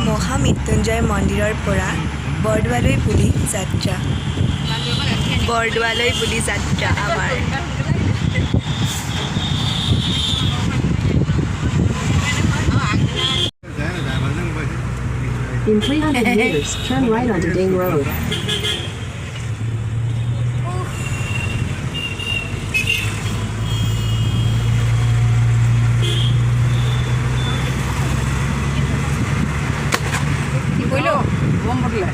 মহামৃত্যুঞ্জয় মন্দিৰৰ পৰা বৰদোৱালৈ বুলি যাত্ৰা, বৰদোৱালৈ বুলি যাত্ৰা আমাৰ। In 300 meters, turn right onto Ding Road. কি কৰিলো? বম ফুটিলে।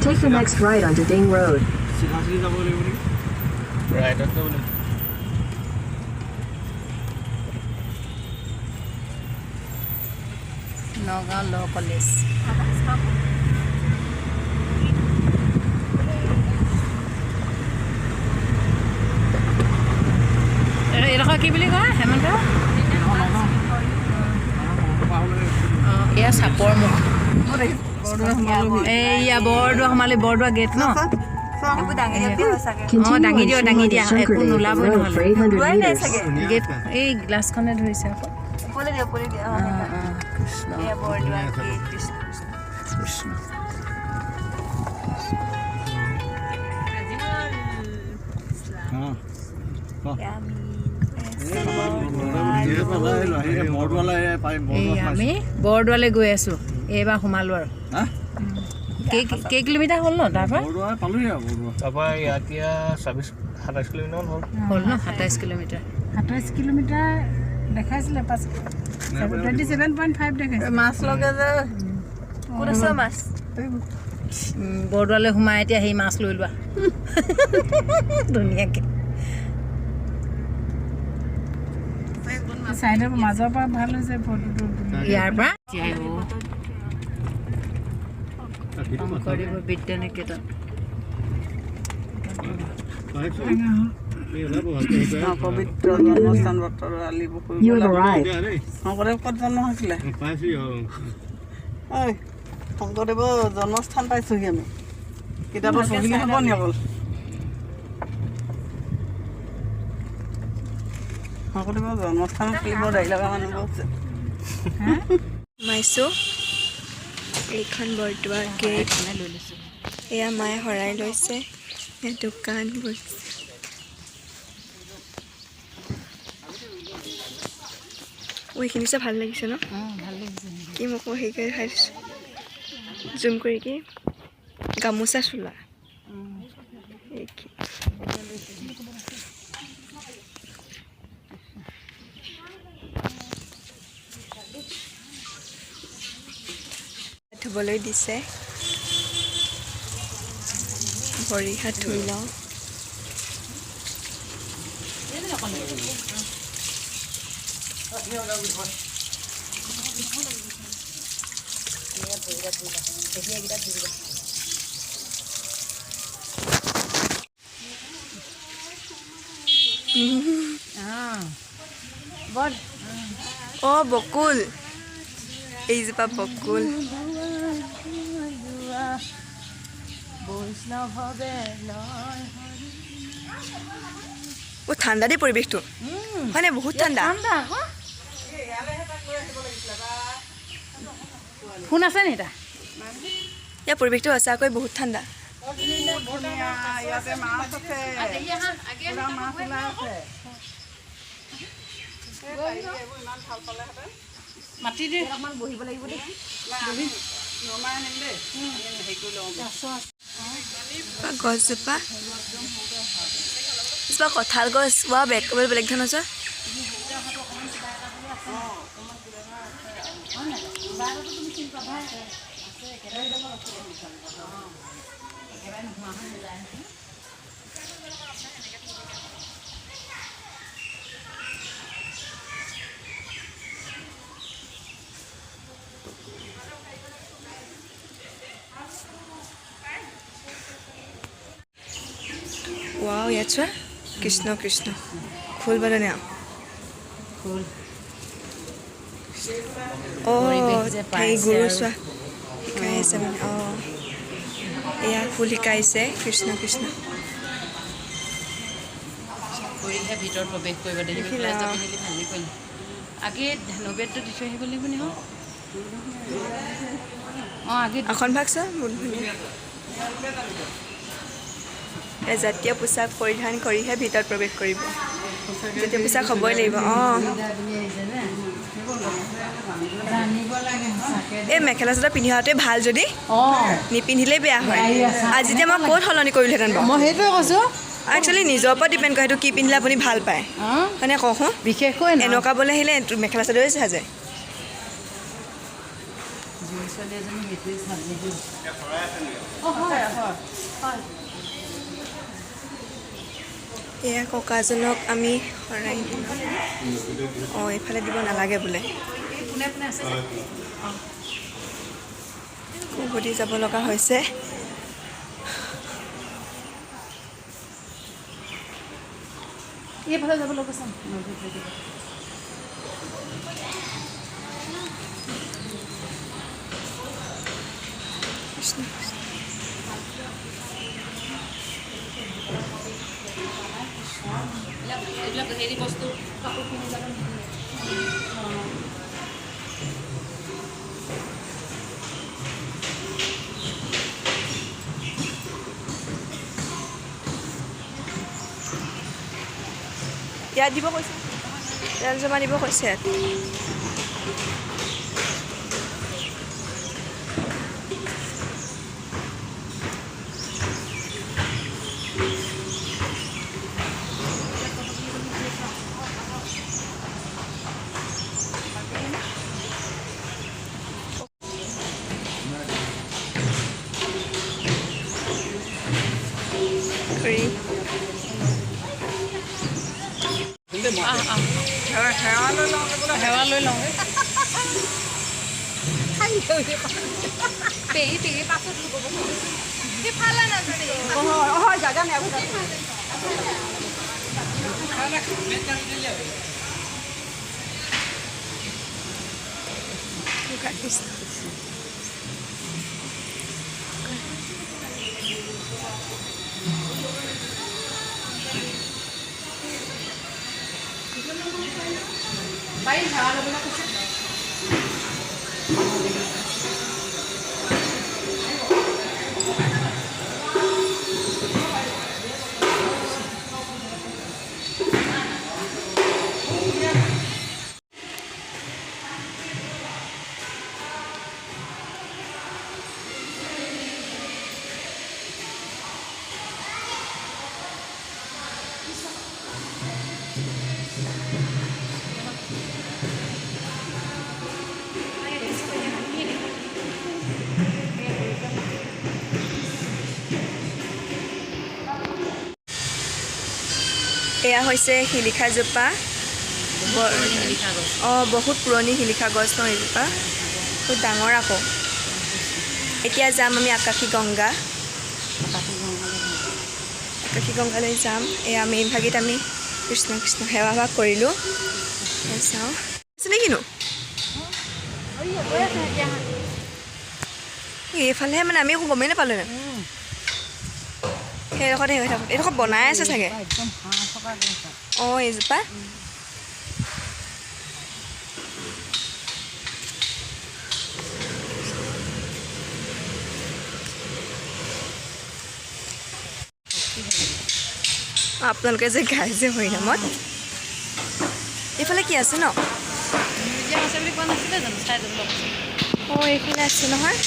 Take the next right onto Ding Road. চিধা চিধি যাব লাগিব নেকি? ৰাইটত যাব লাগিব। Nagaon law college. এইডোখৰ কি বুলি কয়, হেমন্ত? অঁ, এয়া চাপৰ মুখ। এইয়া বৰদোৱা সোমালি, বৰদোৱা গেট ন? Continue দাঙি on দিয়া, দাঙি Srimanta দিয়া, একো Shankardev নোলাবই Road নহ'লে। for 800 meters. Gate এই গ্লাছখনে ধৰিছে আকৌ। অঁ, কৃষ্ণ কৃষ্ণ। অঁ, বৰদোৱালৈ পাৰিম। এই আমি বৰদোৱালৈ গৈ আছোঁ। এইবাৰ সোমালোঁ আৰু। হা? কেই কিলোমিটাৰ হ'ল ন তাৰপৰা? বৰদোৱা পালোহি আৰু বৰদোৱা। তাৰপৰা ইয়াত এতিয়া 26, 27 কিলোমিটাৰমান হ'ল। হ'ল ন, 27 কিলোমিটাৰ? 27 কিলোমিটাৰ দেখাইছিলে, পাঁচ 27.5 দেখাইছিলে। মাছ লগে যে। ক'ত আছে মাছ? বৰদোৱালৈ সোমাই এতিয়া সেই মাছ লৈ লোৱা ধুনীয়াকৈ। চাইডৰ মাজৰ পৰা ভাল হৈছে ফটোটো। ইয়াৰ পৰা শংকৰদেৱ বিদ্যা নিকেতন। পবিত্ৰ জন্মস্থান বতৰ আলি পুখুৰী। You have arrived. Sankardev ক'ত জন্ম হৈছিলে? পাইছোঁ। ঐ, শংকৰদেৱৰ জন্মস্থান পাইছোঁহি আমি। কিতাপত পঢ়িলে হ'ব নি অকল? শংকৰদেৱৰ জন্মস্থানত খালি বৰ দাড়ি লগা মানুহবোৰ আছে। সোমাইছোঁ এইখন বৰদোৱা গেট। লৈ লৈছোঁ। এয়া মায়ে শৰাই লৈছে। এয়া দোকান বহিছে। অ, এইখিনি চাই ভাল লাগিছে ন? অঁ, ভাল লাগিছে। কি মোক মই হেৰি কৰি দেখাই দিছোঁ জুম কৰি। কি গামোচা চোলা এইখিনি। ধুবলৈ দিছে। ভৰি হাত ধুই লওঁ। অঁ, বৰ অ, বকুল, এইজোপা বকুল। বৈষ্ণৱ লয়। অ, ঠাণ্ডা দেই পৰিৱেশটো, হয়নে? বহুত ঠাণ্ডা। ঠাণ্ডা আকৌ। ফোন আছে নি তাৰ? ইয়াৰ পৰিৱেশটো সঁচাকৈ বহুত ঠাণ্ডা। ধুনীয়া, ইয়াতে মাছ আছে, পুৰা মাছ ওলাই আছে। এইবোৰ ইমান ভাল পালেহেঁতেন। মাতি দি অকণমান বহিব লাগিব দেই। নমাই আনিম দেই, হেৰি কৰি লওঁ। বা গছজোপা, এজোপা কঁঠাল গছ বা বেলেগ বেলেগ ধৰণৰ চোৱা। ৱাও, ইয়াত চোৱা, কৃষ্ণ কৃষ্ণ, খোল বাদনে। খোল। অঁ। পৰিৱেশ যে সেই পাইছে গুৰু আৰু। চোৱা, শিকাই আছে মানে। অঁ, এয়া খোল শিকাইছে। কৃষ্ণ কৃষ্ণ। কৰিহে ভিতৰত প্ৰৱেশ কৰিব। দেহি। দেখিলা? মেখেলা এযোৰ পিন্ধিলি, ভালেই কৰিলি। আগে নবেদটো দি থৈ আহিব লাগিব নি? অঁ, আগে। আসন ভাগ চা, বহুত ধুনীয়া। এই জাতীয় পোছাক পৰিধান কৰিহে ভিতৰত প্ৰৱেশ কৰিব। জাতীয় পোছাক হ'বই লাগিব। অঁ। জানিব লাগে সঁচাকৈ। এই মেখেলা চাদৰ পিন্ধি অহাটোৱে ভাল, যদি অঁ। নিপিন্ধিলেই বেয়া হয়। আজি এতিয়া মই ক'ত সলনি কৰিলোহেঁতেন বাৰু? মই সেইটোৱে কৈছোঁ। একচুৱেলি নিজৰ ওপৰত ডিপেণ্ড কৰে, সেইটো কি পিন্ধিলে আপুনি ভাল পায়। অঁ। হয়নে কওকচোন? বিশেষকৈ ন এনেকুৱা বোলে আহিলে মেখেলা চাদৰে সাজে। জীয়ৰী ছোৱালী এজনী সেইটোৱে সাজি দিওঁ। অঁ, হয় হয় হয়। এয়া ককাজনক আমি শৰাই দিলোঁ। অঁ, এইফালে দিব নালাগে বোলে। পোনে পোনে আছে। উভতি যাব লগা হৈছে। এইফালে যাবলৈ কৈছে। কৃষ্ণ কৃষ্ণ। এইবিলাক হেৰি বস্তু কাপোৰ পিন্ধি যাব নিদিয়ে। ইয়াত দিব কৈছে, তেল জমা দিব কৈছে ইয়াত। কৰি সেৱা লৈ লওঁ। পেহী পেহী পাছত লুকাব। সিফালে নাযাবি। কৃষ্ণ। পাৰিম সেৱা ল'বলৈ কৈছে। এয়া হৈছে শিলিখাজোপা। শিলিখা গছ। অঁ, বহুত পুৰণি শিলিখা গছ ন এইজোপা? বহুত ডাঙৰ আকৌ। এতিয়া যাম আমি আকাশী গংগা, আকাশী গংগালৈ যাম। এয়া মেইন ভাগিত আমি কৃষ্ণ কৃষ্ণ সেৱা ভাগ কৰিলোঁ। এয়া চাওঁ, আছে নে কিনো এইফালেহে, মানে আমি একো গমেই নাপালোঁ ন। সেইডোখৰত সেই হৈ থাকোঁ, এইডোখৰ বনাই আছে চাগে। একদম হাঁহ থকা গছ। অঁ, এইজোপা। আপোনালোকে যে গাই যে হৰিনামত, এইফালে কি আছে ন? মিউজিয়াম আছে বুলি কোৱা নাছিলে জানো? চাই যাবলৈ কৈছে। অঁ, এইফালে আছে নহয়,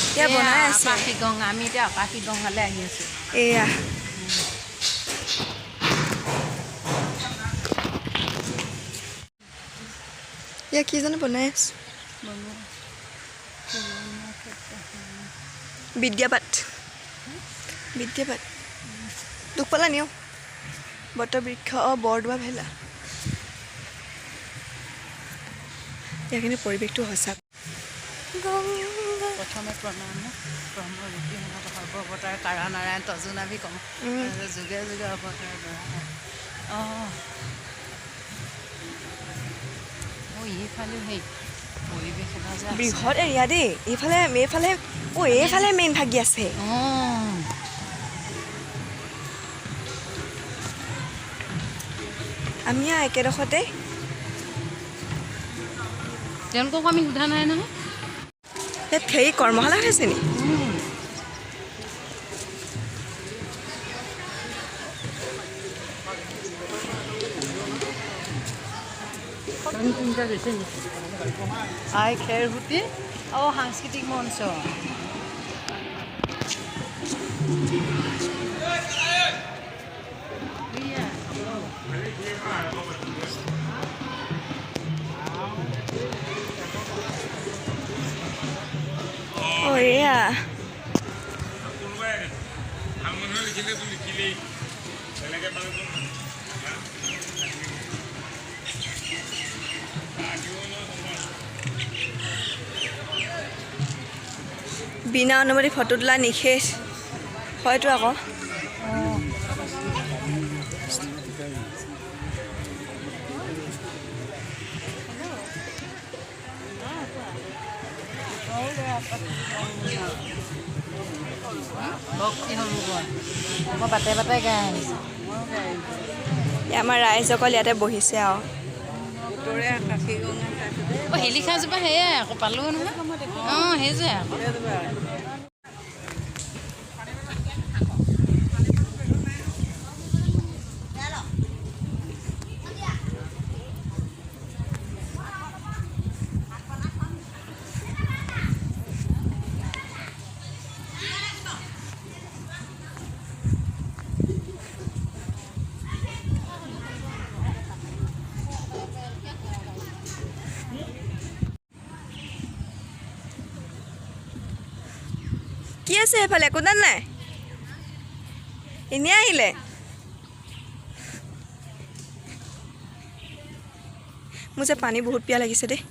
এতিয়া বনাই আছে। আকাশী গংগা, আমি এতিয়া আকাশী গংগালৈ আহি আছোঁ। এয়া এয়া কি জানো বনাই আছে। বিদ্যাপাঠ, বিদ্যাপাঠ। দুখ পালা নি? বটবৃক্ষ। অঁ, বৰদোৱা ভেলা। ইয়াৰ কিন্তু পৰিৱেশটো সঁচা। গংগা। প্ৰথমে প্ৰণাম ব্ৰহ্ম ৰূপী সৰ্ব অৱতাৰ কাৰা নাৰায়ণ তজুনাভি কম যুগে যুগে অৱতাৰ। অঁ অঁ, এইফালেও সেই পৰিৱেশ এটা যে আছে। বৃহৎ এৰিয়া দেই। এইফালে, এইফালে, অ' এইফালে মেইন ভাগি আছে। অঁ। আমি আৰু একেডোখৰতে। তেওঁলোককো আমি সোধা নাই নহয়। ইয়াত হেৰি কৰ্মশালা হৈছে নি? আই খেৰসুঁতি অঁ সাংস্কৃতিক মঞ্চ। অঁ এয়া বিনা অনুমতি ফটো তোলা নিষেধ। হয়তো আকৌ। ভক্তি সৰোবৰ মই বাটে বাটে গাই আহিছোঁ। আমাৰ ৰাইজসকল ইয়াতে বহিছে আৰু। অঁ শিলিখাজোপা সেয়াই আকৌ পালোঁ নহয়। অঁ সেইযোৰে আকৌ। কি আছে সেইফালে? একোডাল নাই, এনেই আহিলে। মোৰ যে পানী বহুত পিয়াহ লাগিছে দেই।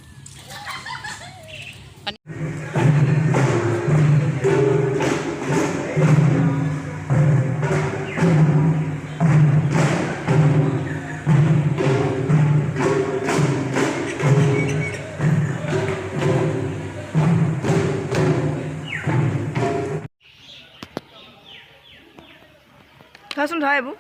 ধৰাচোন ধৰা এইবোৰ।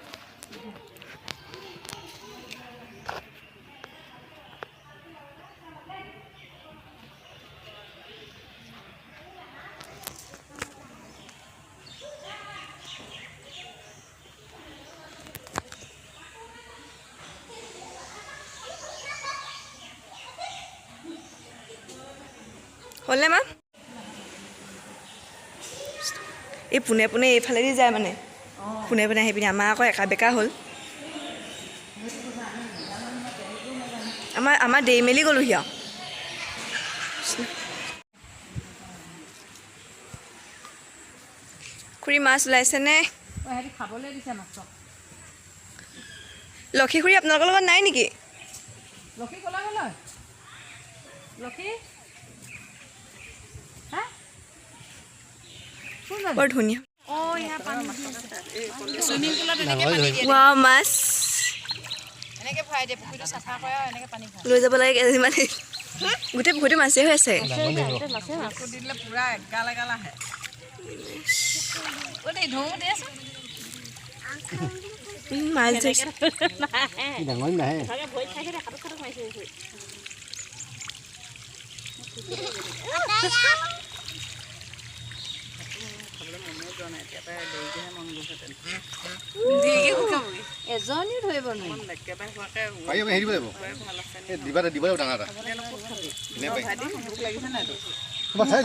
হ'লনে মা? এই পোনে পোনে এইফালেদি যায় মানে, পোনে পোনে আহি পিনি আমাৰ আকৌ একা বেকা হ'ল। আমাৰ আমাৰ দেৰি মেলি গ'লোহি আৰু। খুৰী মাছ ওলাইছেনে? খাবলৈ দিছে মাছক। লক্ষী খুৰী আপোনালোকৰ লগত নাই নেকি? লক্ষী ক'লা গ'ল? লক্ষী বৰ ধুনীয়া। চুইমিং পুলত এনেকৈ পানী দিয়ে। ৱাও মাছ এনেকৈ ভৰাই দিয়ে, পুখুৰীটো চাফা কৰে আৰু এনেকৈ পানী ভৰাই লৈ যাব লাগে কেইজনীমান। গোটেই পুখুৰীটো মাছেই হৈ আছে। দিলে পুৰা এগাল এগাল আহে। অ' দেই ধুওঁ দিয়াচোন। মাছ ধৰিছে। ডাঙৰ নাহে। এজনীও ধৰিব নোৱাৰি। পাৰিব হেৰি দিব লাগিব। এই দিবা দিব লাগিব ডাঙৰ এটা। ভোক লাগিছে নাই তোৰ? তোমাৰ চাই